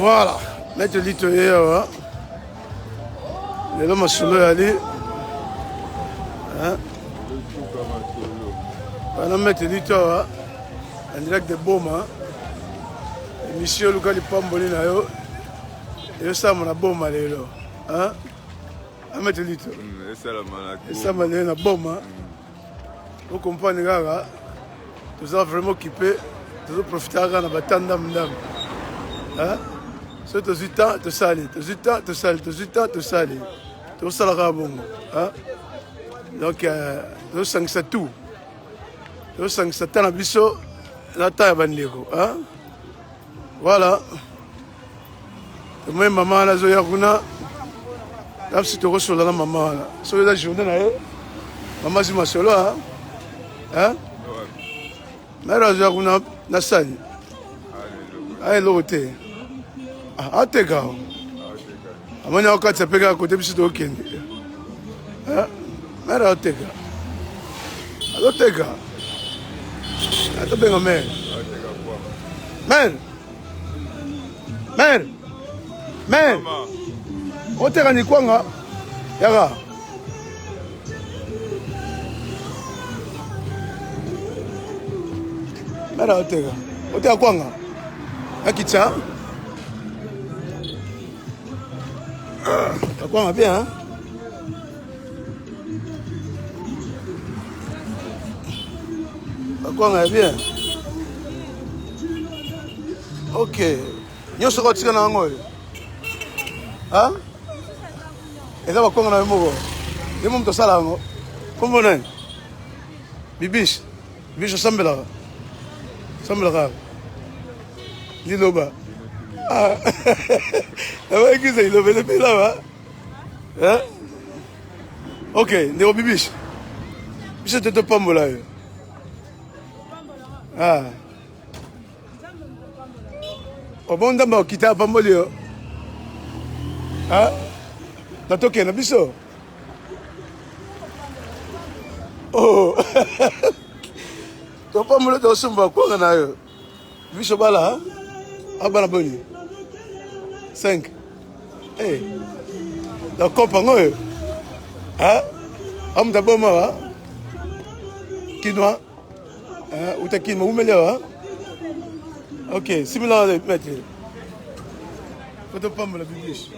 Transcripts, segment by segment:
Voilà, maître Lito ye awa. Lelo masolo yali. Hein? Bana maître Lito awa en direct de Boma. Émission luka lipamboli na yo. Eyosalama na Boma lelo. Hein? Maître Lito. Esalama lelo na Boma. O comprendre kaka toza vraiment occupé, tozoprofite kaka na bata ndambu ndambu. Soki tozwi temps tosali, tozwi temps tosali, tozwi temps tosali, tozosala kaka bongo. Donc tozosangisa tout, tozosangisa temps na biso na temps ya bandeko. Voilà, tomoni mama wana azoya kuna na biso, tokosola na mama wana soki eza journée na ye. Mama azwi masolo mare azoya kuna na sani a eloko te, ateka amoni akokatisa mpe kaka kote biso tokokende. Mare azoteka, azoteka, atobenga mare, mare, mare, mare, oteka nikwanga yaka. Mare oteka, oteka kwanga akitsa bakwanga bien. Bakwanga ya bien. Ok, nyonso kotika na yango oyo eza bakwanga na yo moko, ye mo moto asala yango. Kombo nani? Bibish. Bibish, osambelaka? Osambelaka liloba nabaekisa liloba elepelawa. Ok, ndeko Bibish, biso te topambola yo. Obon Nzambe akita apamboli yo na tokende biso. Oh. Topambola, tosomba kwanga na yo. Biso bala abana boni? 5. Hey. Nakopa ngo oyo amuta boma wa kinois uta kino umeli awa. Ok, simila maître, faut topambola Bibish.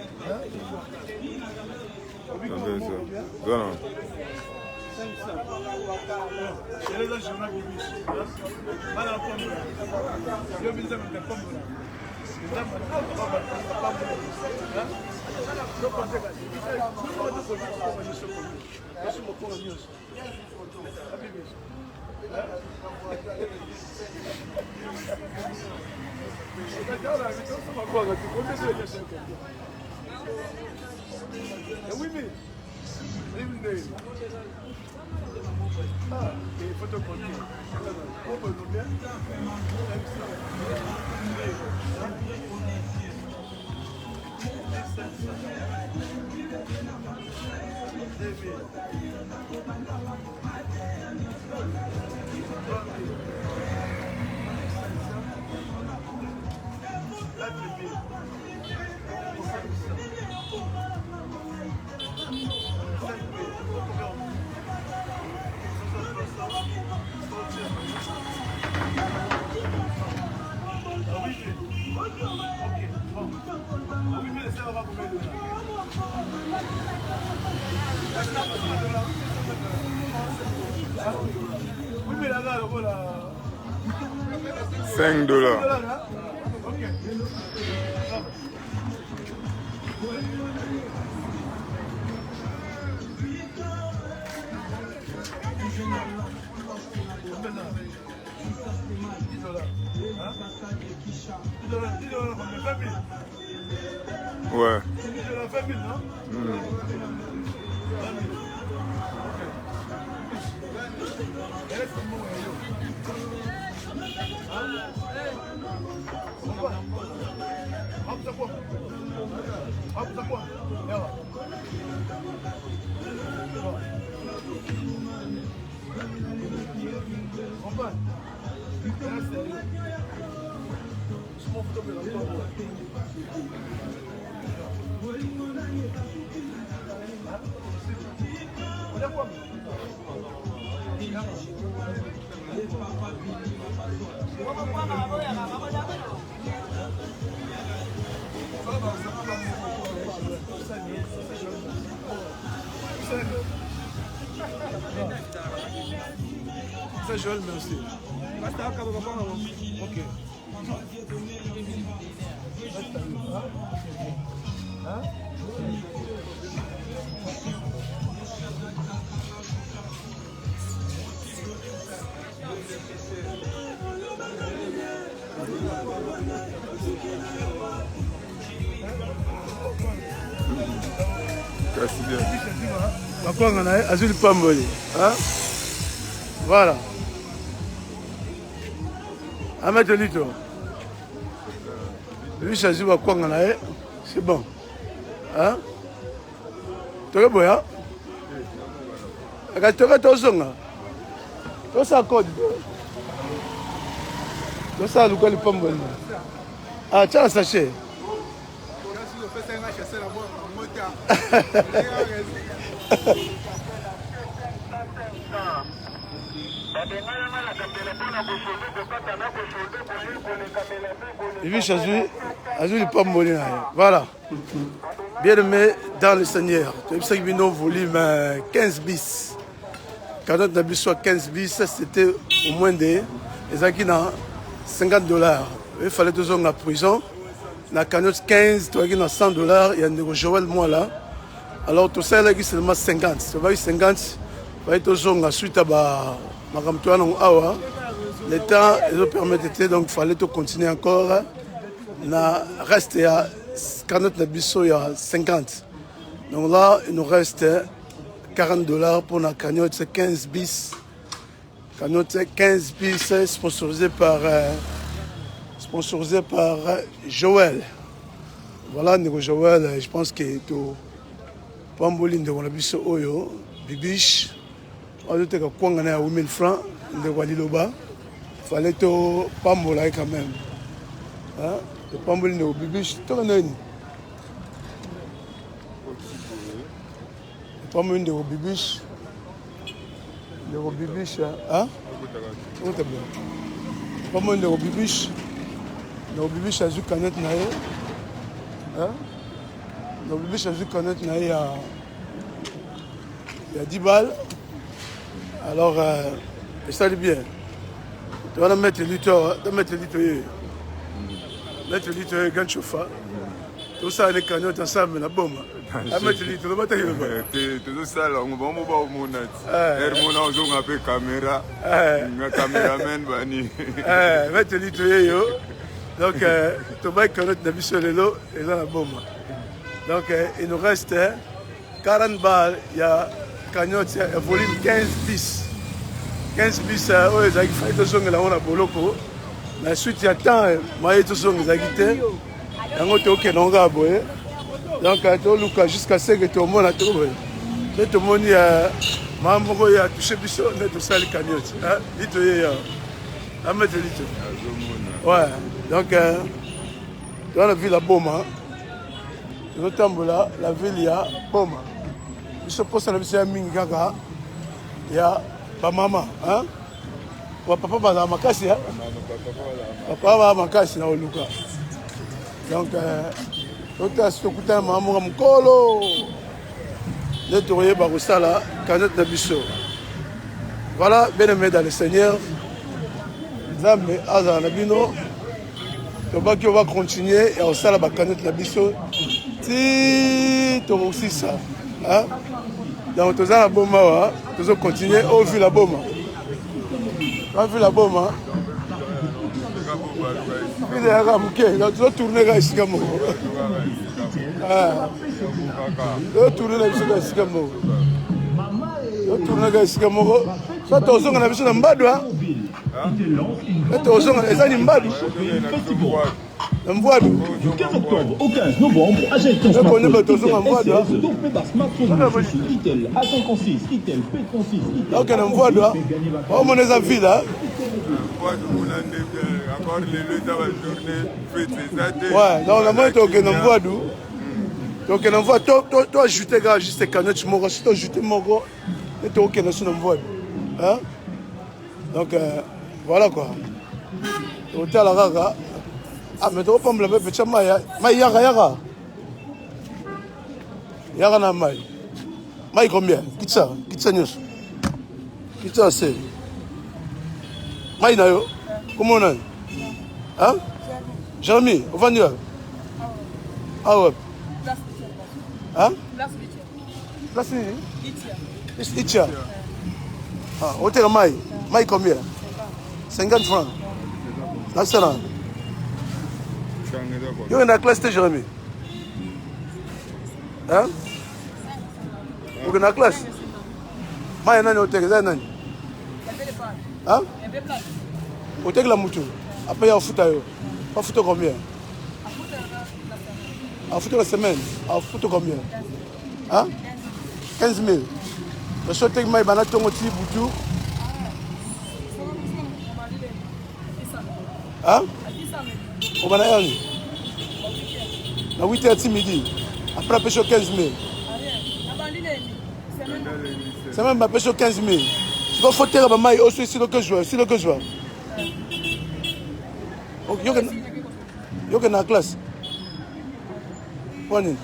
$5. Ouais. Ça, Joël, merci. Ok. Kasi bien. Bakwanga na ye azwi lipamboli. Voilà. Ahmed Lito. Lui azwi bakwanga na ye. C'est bon. Hein? Toke boya. Kasi toke tozonga. Tosala code. Tosala luka lipamboli. Ah, tia na sachet. Ibish azwi azwi lipamboli na ye. Voilà. Bien aimé dans le Seigneur. Toyebisaki bino volume 15 bis. Cagnotte na biso ya 15 bis, c'était au moins de ezalaki na 50 dollars. Il fallait tozonga prison. Na cagnotte 15 toyaki na 100 dollars ya ndeko Joël Mwala. Alors tosalelaki seulement 50. Tobaki 50 baye tozonga suite ya ba makambo toya nango awa. Le temps ezo permettre te, donc fallait to continuer encore na reste ya cagnotte na biso ya 50. Donc là, il nous reste 40 dollars pour la cagnotte 15 bis. Cagnotte 15 bis sponsorisé par Joël. Voilà ndeko Joël, je pense que to pamboli ndeko na biso oyo Bibiche azoteka kwanga na ya 8000 francs ndeko ya liloba fallait to pambola ye quand même. Hein? To pamboli ndeko Bibiche to nani? Pamboli ndeko Bibiche. Ndeko Bibiche, hein? Pamboli ndeko Bibiche. Ndeko Bibiche azwi cagnotte na ye. Hein? Ndeko Bibiche azwi cagnotte na ye ya 10 balles. Alors, esali bien. Tu vas mettre lito, tu mettre lito ye. Mettre lito ye grand chauffeur. Tosala ne cagnotte ensemble na boma. Amettre lito, loba ta yoba. Tozosala yango bango baomona ti ere mona ozonga mpe caméra nga cameraman bani. Mettre lito ye yo. Donc tobaki cagnotte na biso lelo eza na boma. Donc il nous reste 40 balles ya cagnotte ya volume 15 bis. 15 bis oyo ezalaki fai tozongela yango na boloko. Na suite ya temps maye tozonga ezalaki te. Yango tokende yango kaka boye. Donc toluka jusqu'à ce que tomona to boye. Nde tomoni mama moko oyo atouche biso nde tosali cagnotte. Lito ye ya. Amete lito. Ouais. Donc dans la ville ya Boma. Tozotambola la ville ya Boma. Biso posa na biso ya mingi kaka ya bamama, hein? Ba papa bazala makasi, hein? Papa bazala makasi na koluka. Donc totala soki tokutana mama moko mokolo nde tokoyeba kosala cagnotte na biso. Voilà, bien aimé dans le Seigneur, Nzambe azala na bino. Tobaki oba continuer ya kosala ba cagnotte na biso ti tokosisa. Hein? Donc toza na Boma wa, tozo continuer au ville ya Boma. Au ville ya Boma. Ville ya kaka moke, donc tozo tourner kaka esika moko. Tozo tourner na biso kaka esika moko. Tozo tourner kaka esika moko. So tozonga na biso na Mbadu, hein? Tozonga eza ni Mbadu. Na Mbwadu. Du 15 octobre au 15 novembre, achète ton smartphone Itel S16 dopé par smartphone Itel A56, Itel P36, Itel Ok, na Mbwadu, hein? Omona eza ville, hein? Or lelo eza ba journée fête eza te. Ouais, donc namoni tokende mvwadu. Tokende mvwadu to to to ajouter kaka juste cagnotte moko, si to ajouter moko nde tokende so na mvwadu. Hein? Donc euh, voilà quoi. Totala kaka. Ah mais tokopambola mpe petya mai, mai yaka yaka. Yaka na mai. Mai combien? Kitsa, kitsa nyonso. Kitsa se. Mai na yo. Comment nani? Hein? Jérémy, ovandi wapi? Awa wapi? Hein? Place nini? Itia. Ah, oteka mai. Mai combien? 50 francs. Nasala. Yo na classe te Jérémy? Hein? Okende na classe? Mai nani oteka eza nani? Hein? Otekela mutu après ya ofuta yo. Bafuta combien? Afuta la semaine. Afuta combien? Hein? 15 000. Mais soki oteki mai banda ntongo ti butu. Hein? Obanda heure nini? Na 8 heures ti midi. Après apesi yo 15 000. Semaine bapesi yo 15 000. Sikoyo fo teka bamai oyo soki silo kezwa silo kezwa. Yoke na classe. Mpo nini?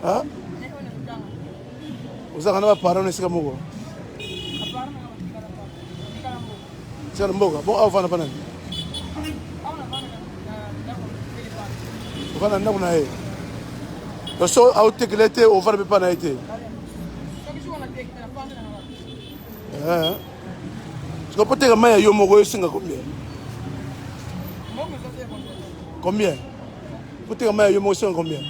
Hein? Ozalaka na baparent na esika moko? Tika na mboka. Bon, awa ofanda pa nani? Ofanda na ndako na ye. Donc so aotekela te, ofanda mpe pa na ye te. Eh. Sikoyo mpo teka mai ya yo moko esenga combien? Combien? Mpo teka mai ya yo moko esenga combien?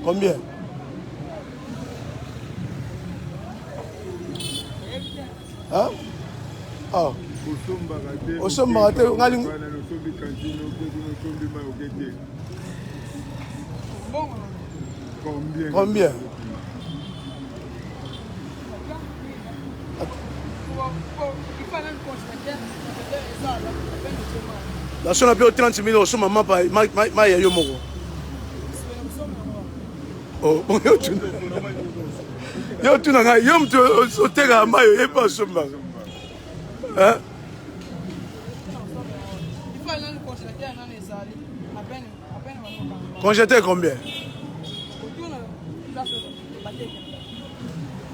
Combien? Hein? Ah. Osombaka te ngali Combien? Nasona mpe 30 000 osomba mapa mai ya yo moko. Oh, bon, yo tuna. Yo tuna ngai, yo moto otekaka mai oyebi osombaka. Hein? Congélateur combien?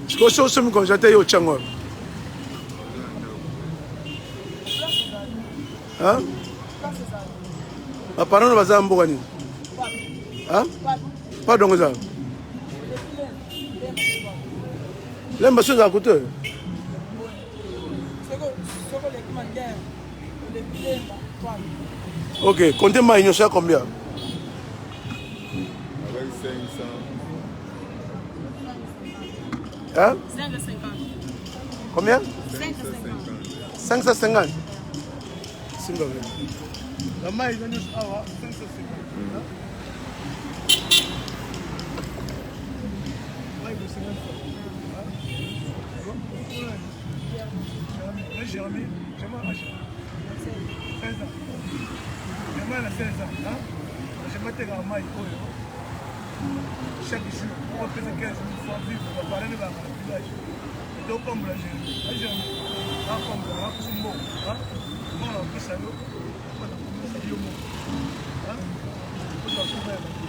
Sikoyo soki osombi congélateur yo otya yango wapi? Hein? Ba parents baza mboka nini? Hein? Pardon eza. Lemba soki ezala kote oyo. Ok, comptez mai nyonso ya combien? Avec 500. Hein? 550. Combien? 550. 550. Simba vile. Na mai eza nyonso awa 550. Mai bo 50 francs. Jérémy, Jérémy, 16 ans. Jérémy a 16 ans. Hein? Jérémy atekaka mai oyo chaque jour opesa 15 000 francs vivre baparene baka na village topambola Jérémy. Jérémy, apambola apesa mbongo. Mbongo apesa yo mpona komisa yo moko. Ozwa soma ya bato.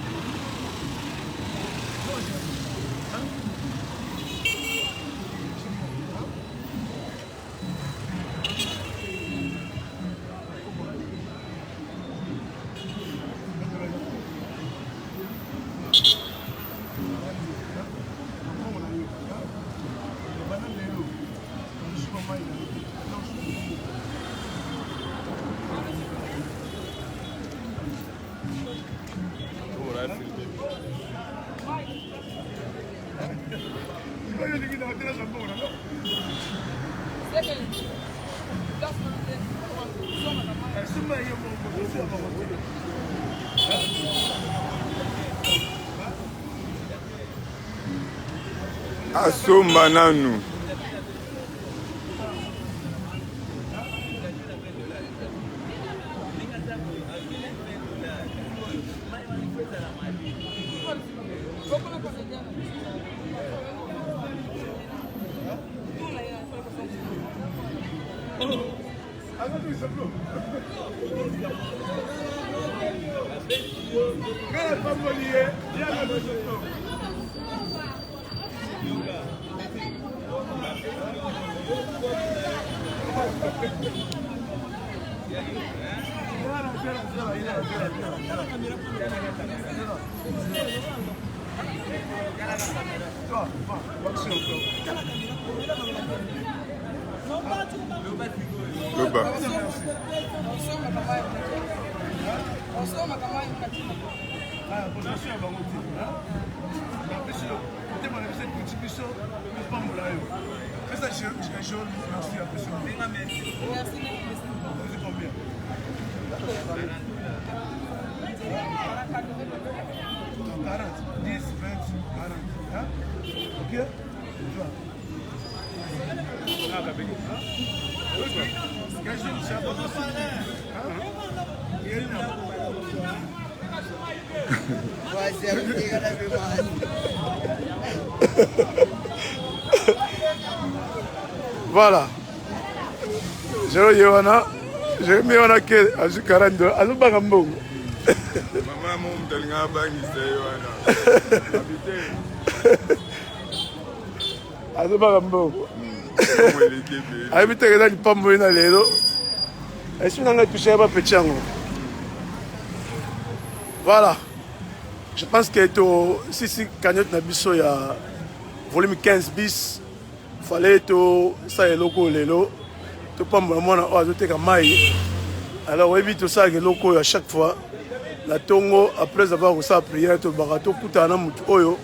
Asomba nanu. Loba. Voilà. Jero ye wana, Jeremie wana ke azwi 40 dollars, azobanga mbongo. Mama mo moto alingaka abangisa ye wana. Azobanga mbongo. Ayebi te eza lipamboli na lelo. Esi na ngai touche ya bapeti yango. Voilà. Je pense que to sisi cagnotte na biso ya volume 15 bis fallait to sala eloko lelo topambola mwana oyo azoteka mai. Alors oyebi tosalaka eloko oyo à chaque fois na ntongo après avoir kosala prière, tolobaka tokutana na motu oyo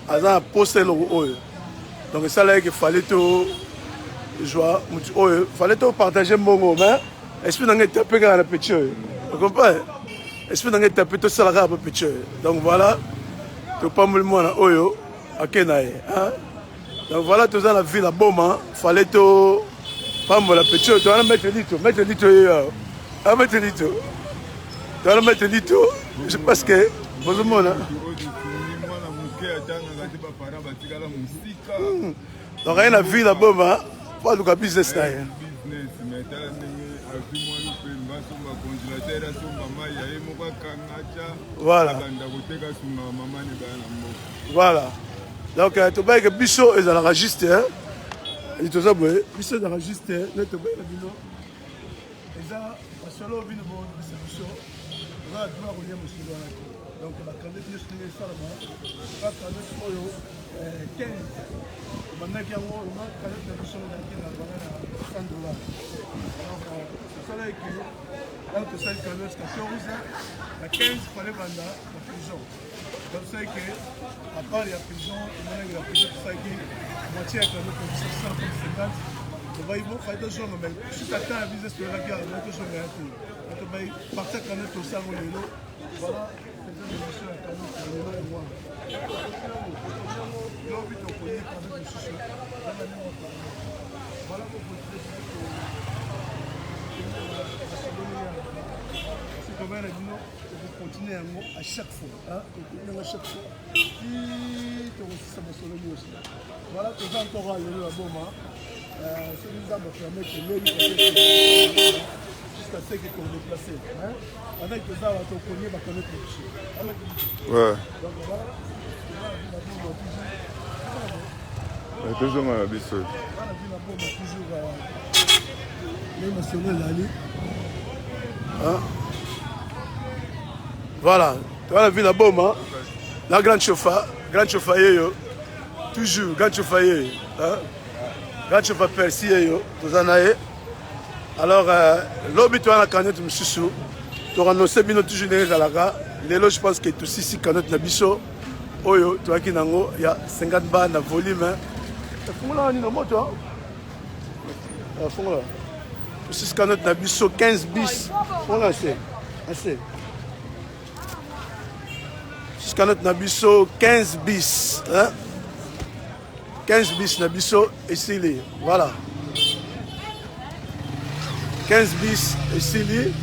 aza na posa eloko oyo. Donc esalaki ke fallait to zwa motu oyo, fallait to partager mbongo, mais esprit na ngai etape kaka na petit oyo, ocomprend? Esprit na ngai etape tosala kaka pa petit oyo. Donc voilà, topamboli mwana oyo ake na ye. Donc voilà, toza na ville ya Boma, fallait to pambola petit oyo. Towana maître Lito, maître Lito ye awa, a maître Lito, towana maître Lito. Je pense que bozomona. Donc aye na ville ya Boma po aluka business na ye. Voilà. Voilà. Donc tobayeke biso ezalaka juste toza boye, biso ezalaka juste nde tobayela bino eza masolo bino bolobisa biso, oza na droit kolia mosolo wana te. Donc bakandeti nyonso ndenge esalama, bakandeti oyo 15 ebandaki yango kandeti na biso ezalaki na bana na 100 dollars. Donc tosalaki ke donc tosali cagnotte 14 na 15, fallait banda na prison. Donc tosalaki ke à part ya prison, emonaki na prison tosalaki moitié ya cagnotte na biso 150. Tobai bon, fallait tozonga, mais suite à temps ya business toyelaki awa, tozonga ya te. Tobai partir cagnotte tosango lelo. Voilà, émission ya cagnotte lelo yango wana. Lobi tokoye cagnotte mosusu. Voilà, tobai na bino tokocontinue yango à chaque fois, tokocontinue yango à chaque fois ti tokosisa masolo nyonso. Voilà, toza encore lelo na Boma. Soki Nzambe apermettre, lobi jusqu'à ce que todéplace avec toza wa tokonie bacagnotte na biso. Donc voilà, tozonga na biso. Wana ville ya Boma toujours nde masolo ezali. Voilà, toza na ville ya Boma la grande chauffa, grande chauffa yeyo, toujours grande chauffa yeyo, grande chauffa Persi yeyo, toza na ye. Alors lobi toza na cagnotte mosusu, toannonce bino toujours ndenge ezalaka. Lelo je pense que tosisi cagnotte na biso oyo toyaki nango ya 50 ba na volume. Fungola nino moto, fungola. Tosisi cagnotte na biso 15 bis. Fungola ase ase. Tosisi cagnotte na biso 15 bis, 15 bis na biso esili. Voilà, 15 bis esili.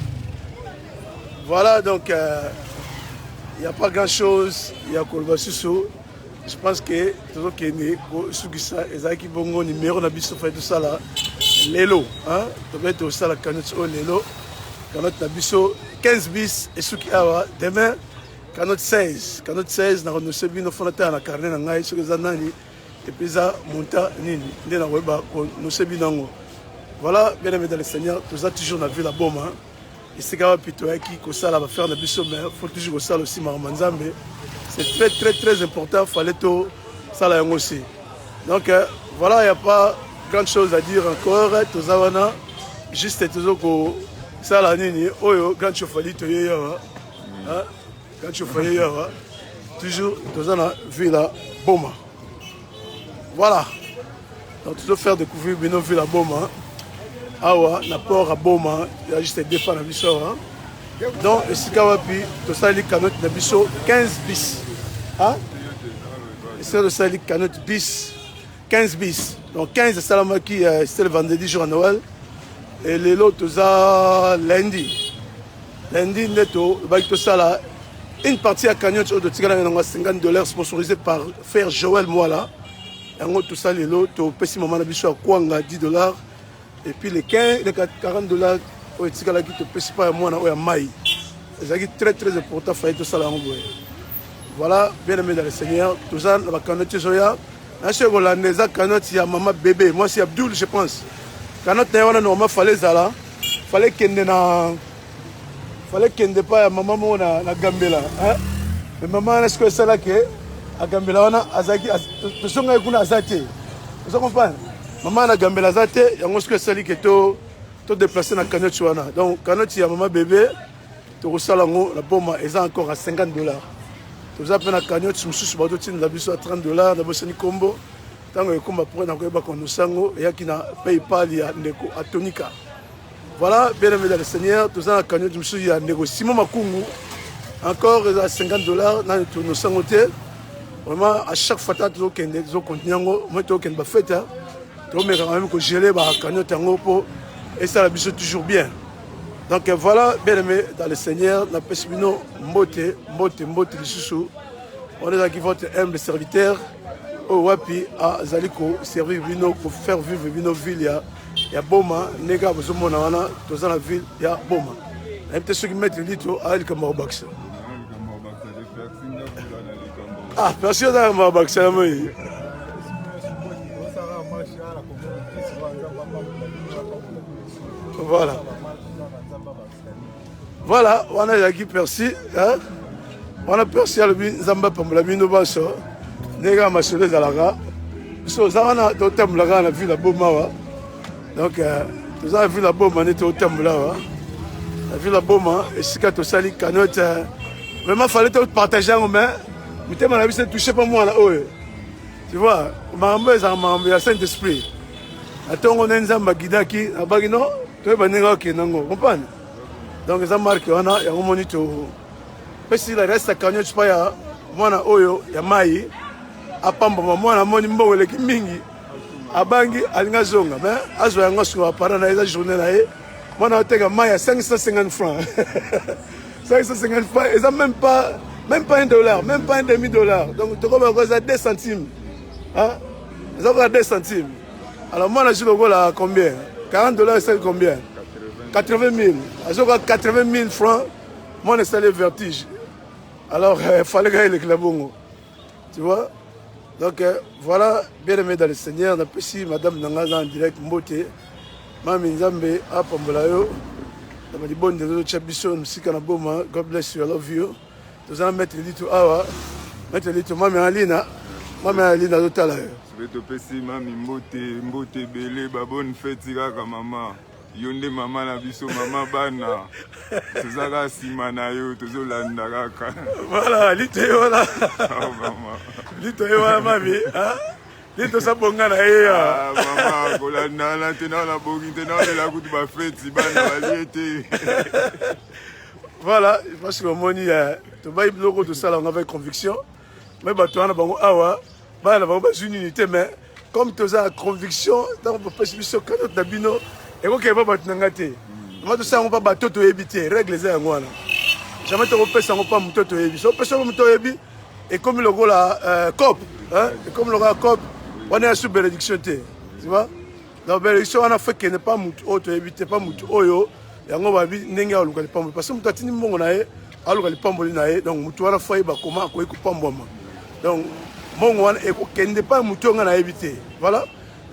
Voilà, donc il n'y a pas grand chose ya koloba susu. Je pense que tozokende kosukisa. Ezalaki bongo numéro na biso fai tosala. Lelo, hein, tobe tosala cagnotte oyo lelo. Cagnotte na biso 15 bis esuki awa. Demain cagnotte 16, cagnotte 16 na renoncer bino fona tala na carnet na ngai soki eza nani et puis eza montant nini nde nakoyeba kononcer bino yango. Voilà, bien aimé dans le Seigneur, toza toujours na ville ya Boma. Esika wapi toyaki kosala ba faire na biso, mais faut toujours kosala aussi makambo ya Nzambe. C'est très très très important, fallait to sala yango aussi. Donc voilà, il n'y a pas grande chose à dire encore. Toza wana juste tozo kosala nini oyo grande chauffali toye awa. Hein? Grande chauffali awa. Toujours toza na ville ya Boma. Voilà. Donc tozo faire découvrir bino ville ya Boma. Awa na port ya Boma, ya juste départ na biso awa. Donc esika wapi tosali cagnotte na biso 15 bis. Hein? Esika tosali cagnotte bis 15 bis. Donc 15 esalamaki c'était le vendredi jour à Noël. Et lelo toza lundi. Lundi nde tobaki tosala une partie ya cagnotte oyo totikalaki nango $50 sponsorisé par frère Joël Mwala. Yango tosali lelo topesi mama na biso ya kwanga $10 et puis les 15 les $40 oyo etikalaki topesi pa ya mwana oyo ya mai. Ezalaki très très important, fallait tosala yango boye. Voilà, bien aimé dans le Seigneur, toza na ba cagnotte ezoya. Na soki kolanda eza cagnotte ya mama bébé, mwasi Abdul je pense. Cagnotte na ye wana normalement fallait ezala, fallait kende na, fallait kende pa ya mama moko na Gambela, hein? Mais mama wana sikoyo esalaki agambela wana azalaki, tosongaki kuna aza te. Ozo comprendre? Mama na Gambela aza te, yango sikoyo esali ke to déplacer na cagnotte wana. Donc cagnotte ya mama bébé tokosala yango na Boma eza encore à $50. Toza mpe na cagnotte mosusu bazotindela biso à $30 na bosani kombo. Ntango ekomba po na koyeba konosango eyaki na PayPal ya ndeko Atonika. Voilà, bien aimé dans le Seigneur, toza na cagnotte mosusu ya ndeko Simon Makungu encore eza $50 na tonosango te. Vraiment à chaque fois tozokende tozocontinue yango, moi tokende ba fête, tomekaka même kogeler ba cagnotte yango po esala biso toujours bien. Donc voilà, bien aimé dans le Seigneur, napesi bino mbote mbote mbote lisusu. On est qui votre humble serviteur oyo wapi azali koservir bino, kofaire vivre bino ville ya Boma. Ndenge bozomona wana toza na ville ya Boma. Nayebi te soki maître Lito aya likambo ya kobakisa. Ah, merci, oza likambo ya kobakisa ya moi. Voilà. Voilà, wana ezalaki Percy, hein? Wana Percy alobi Nzambe apambola bino banso. Ndenge kaka masolo ezalaka. Biso oza wana totambola kaka na ville ya Boma awa. Donc toza na ville ya Boma nde totambola awa. Na ville ya Boma esika tosali cagnotte. Vraiment fallait topartager yango, mais motema na biso touché pa mwana oyo. Tu vois, makambo ezalaka makambo ya Saint-Esprit. Na ntongo nde Nzambe agidaki, abaki no toyeba ndenge akende yango, comprendre? Donc eza marque wana yango moni to pesi la reste ya cagnotte pa ya mwana oyo ya mai apambama. Mwana amoni mbongo eleki mingi, abangi alingi azonga, mais azwa yango asunga baparent na ye. Eza journée na ye. Mwana ateka mai ya 550 francs, 550 francs eza même pas $1, même pas un demi dollar. Donc tokobaka eza 2 centimes, hein? Eza kaka 2 centimes. Alors mwana azwi lokola combien? $40 esali combien? 80 000. Azoka 80 000 francs. Mwana esali vertige. Alors fallait kaka elekela bongo, tu vois. Donc voilà, bien aimé dans le Seigneur, napesi madame na ngai aza en direct mbote. Mami, Nzambe apambola yo na balibonde ezotya biso mosika na Boma. God bless you, I love you. Toza na maître Lito awa, maître Lito, mami Alina, mami Alina azotala yo. Soki topesi mami mbote, mbote ebele, babonne fête kaka mama. Yo nde mama na biso, mama bana. Toza kaka nsima na yo, tozolanda kaka. Voilà, Lito ye wana. Oh, mama. Lito ye wana, mami, hein? Lito sabonga na ye ya. Ah, mama kolanda wana te, na nabongi te, naolela kutu bafeti bana balie te. Voilà, parce que omoni tobai biloko tosala yango avec conviction. Mais bato wana bango awa bana na bango bazwi nini te, mais comme toza na conviction, ntango bapesi biso cagnotte na bino ekokeba bato na ngai te. Ma tosala yango mpa bato toyebi te, règle eza yango wana. Jamais tokopesa yango mpa moto toyebi. So opesa yango moto oyebi, ekomi lokola coop, ekomi lokola coop wana ya sous bénédiction te, tu vois. Donc bénédiction wana faut ekende pa mutu oyo toyebi te, pa mutu oyo yango babi ndenge aluka lipamboli, parce que mutu atindi mbongo na ye aluka lipamboli na ye. Donc mutu wana faut ayeba koma akoki kopambwama. Donc mbongo wana ekokende pa mutu oyo ngai nayebi te. Voilà,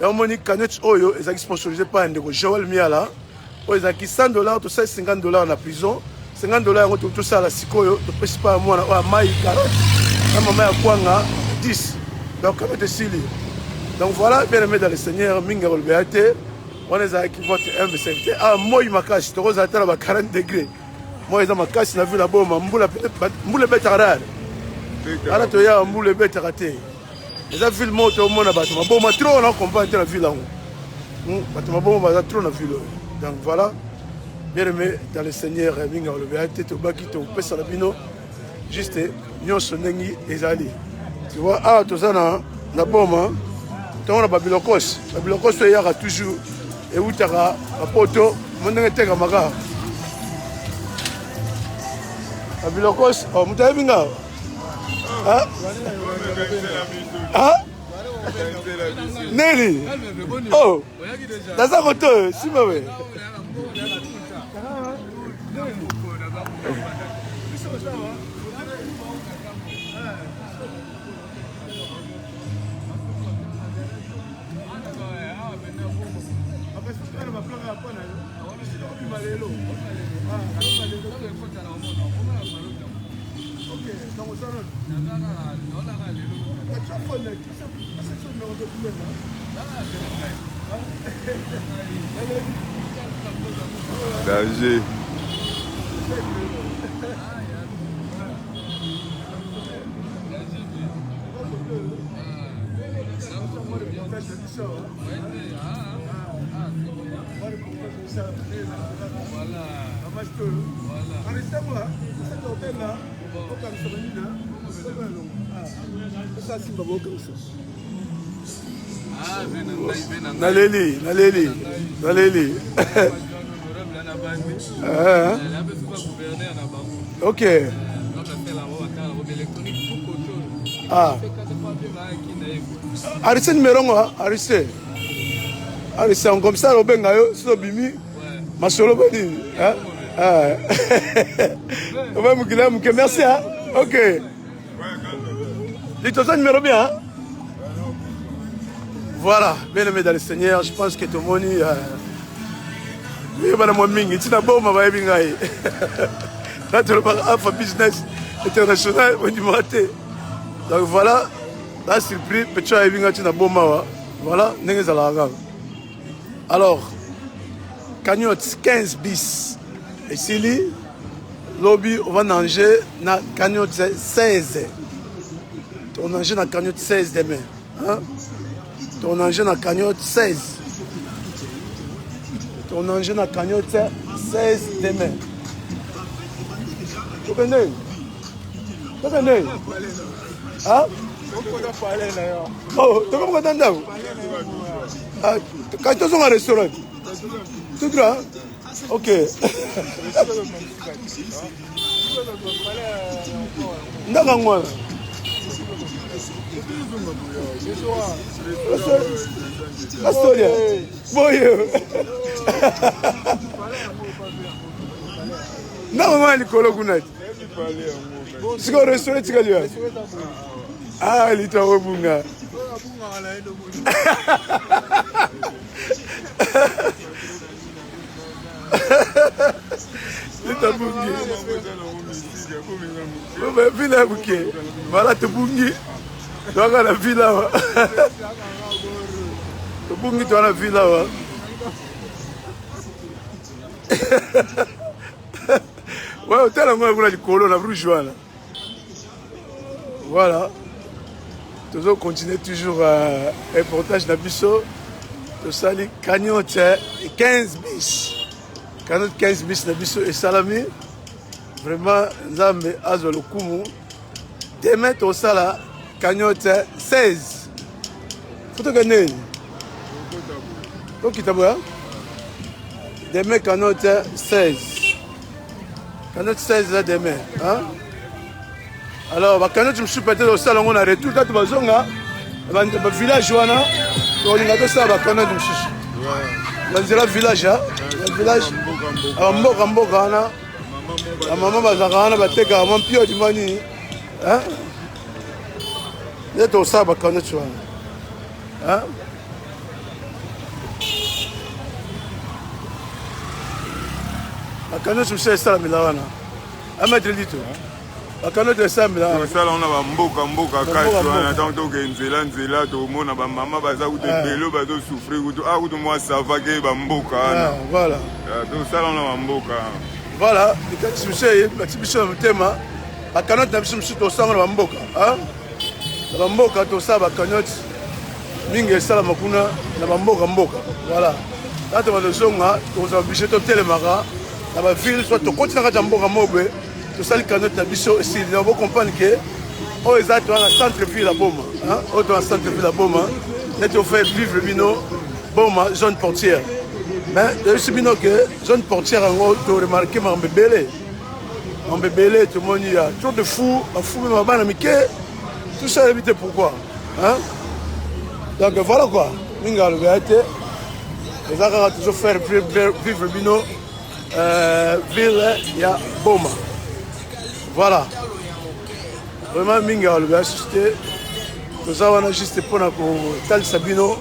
yango moni cagnotte oyo ezalaki sponsorisé pa ya ndeko Joël Miala, oyo ezalaki 100 $. Tosali 50 $ na prison, 50 $ yango tosala sikoyo, topesi pa ya mwana oyo ya mai carotte na mama ya kwanga 10. Donc cagnotte esili. Donc voilà, bien aimé dans le Seigneur, mingi ya kolobela te. Wana ezalaki votre humble serviteur. Ah, moi makasi, tokozala te na ba 40 degré, moi eza makasi na ville ya Boma. Mbula, mbula ebetaka rare wana, toyaka mbula ebetaka te. Eza ville moko tomona bato maboma trop na comprendre te na ville yango. Bato maboma baza trop na ville oyo. Donc voilà, bien aimé dans le Seigneur, mingi ya kolobela te. Tobaki topesa na bino juste nyonso ndenge ezali. Tu vois, awa toza na Boma, ntongo na babilokos, babilokos oyo eyaka toujours, ewutaka bapoto mo ndenge etekamaka babilokos. Oh, moto ayebi nga. Ah? Ah? Neli, oh, naza koto oyo nsima we. Danger. Naleli, naleli, naleli. Ah. Ok. Ah, arise numéro ngo, arise, arise comme ça obenga yo soki obimi masolo banini oba mokili ya moke. Merci hein? Ok, litoza numéro bien hein? Voilà, bien aimé dans le Seigneur, je pense que tomoni oyebana mwa mingi ntina Boma, bayebi ngai na tolobaka Alpha Business International, ondimaka te. Donc voilà, na surpris petit ayebi ngai ntina Boma wa. Voilà ndenge ezalaka kaka. Alors cagnotte 15 bis esili, lobi on va nager na cagnotte 16. On nage na cagnotte 16 demain, hein? On nage na cagnotte 16, on nage na cagnotte 16 demain. Tokende, tokende. Ah, oh, tokomokota ndako kasi tozonga restaurant tout droit. Ok, ndako yango wana astoria boye, ndako yango wana likolo kuna te. Sikoyo restaurant etikali wapi? Ah, lito akobunga. Lito abungi vila ya moke. Voilà, tobungi, toaka na vila awa, tobungi, toa na vila awa. Ouais, otala yango kuna likolo na rouge wana. Voilà, tozo continuer toujours reportage na biso. Tosali cagnotte 15 bis, cagnotte 15 bis na biso esalami. Vraiment, Nzambe azwa lokumu. Demain tosala cagnotte 16. Faut tokende nini, tokita boya. Demain cagnotte 16, cagnotte 16 eza demain, hein? Alors bacagnotte mosusu peut-être osala yango na retour, tatu bazonga bavillage wana, tokolinga tosala bacagnotte mosusu. Na nzela village, na village mboka mboka wana, bamama bazalaka wana, batekaka mwa mpiodi mwa nini, nde tosala bacagnotte wana. Bacagnotte mosusu esalamela wana, maître Lito, bacagnotte esalamela wana. Tosala wana bamboka mboka kati wana. Ntango toke nzela nzela, tomona bamama baza kutu ebele bazosouffrir kutu a kutu mwa sava ke bamboka wana. Voilà. Tosala wana bamboka. Voilà, likanisi mosusu bati biso na motema, bacagnotte na biso mosusu tosanga na bamboka, na bamboka tosala bacagnotte mingi esalama kuna na bamboka mboka. Voilà, tata, bazozonga, tokozala obligé totelemaka na baville, soit tokoti na kati ya mboka mobe, tosali cagnotte na biso, esili. Donc bocomprendre ke oyo eza toza na centre ville ya Boma, oyo toza na centre ville ya Boma, neti ofaire vivre bino Boma zone portière. Mais toyebisi bino ke zone portière yango, toremarquer makambo ebele, makambo ebele tomoni ya trop de fou, bafou même bana mike, tout ça, yebi te pourquoi, hein? Donc voilà quoi, mingi alobi ya te, eza kaka toujours faire vivre bino ville ya Boma. Voilà, vraiment mingi alobi ya susu te, toza wana juste mpona kotalisa bino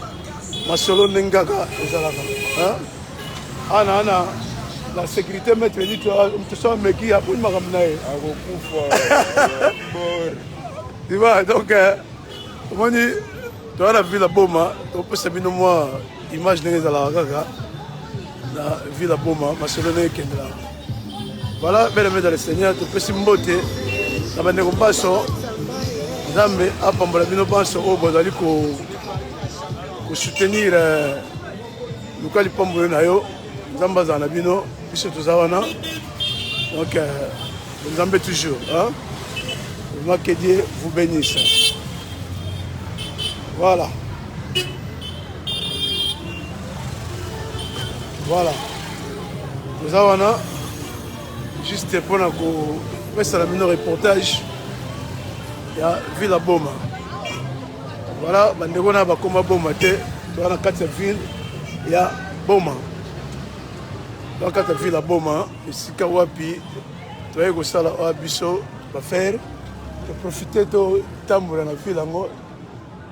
masolo ndenge kaka ezalaka ana ana la sécurité. Maître Lito, moto ameki aponi makambo na ye. Akokufa. Tu vois, donc omoni toza na ville ya Boma, topesa bino mwa image ndenge ezalaka kaka na ville ya Boma, masolo ndenge ekendelaka. Voilà, bien aimé dans le Seigneur, topesi mbote na bandeko baso, Nzambe apambola bino banso oyo bozali kosoutenir Luka Lipamboli na yo. Nzambe azala na bino, biso toza wana. Donc Nzambe toujours, hein? Vraiment, que Dieu vous bénisse. Voilà, voilà, toza wana juste mpona kopesala bino reportage ya ville ya Boma. Voilà, bandeko na bakoma Boma te, toza na kati ya ville ya Boma, toza kati ya ville ya Boma, esika wapi toyei kosala oyo biso bafaire. Toprofiter, totambola na ville yango,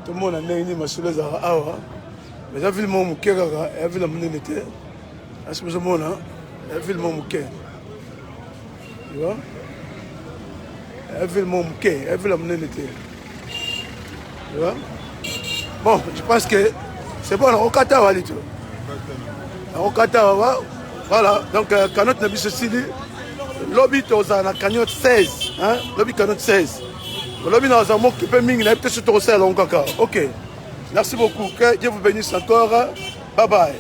tomona ndenge nini masolo ezalaka awa. Eza ville moko moke kaka, ya ville ya monene te. Asi bozomona, ya ville moko moke, tu vois, ya ville moko moke, ya ville ya monene te, tu vois. Bon, je pense que c'est bon, nakokata awa Lito, nakokata awa. Voilà, donc cagnotte na biso esili. Lobi tozala na cagnotte 16, hein? Lobi cagnotte 16, lobi nazala mokipe mingi, nayebi te so tokosala yango kaka. Ok, merci beaucoup, que Dieu vous bénisse encore, bye bye.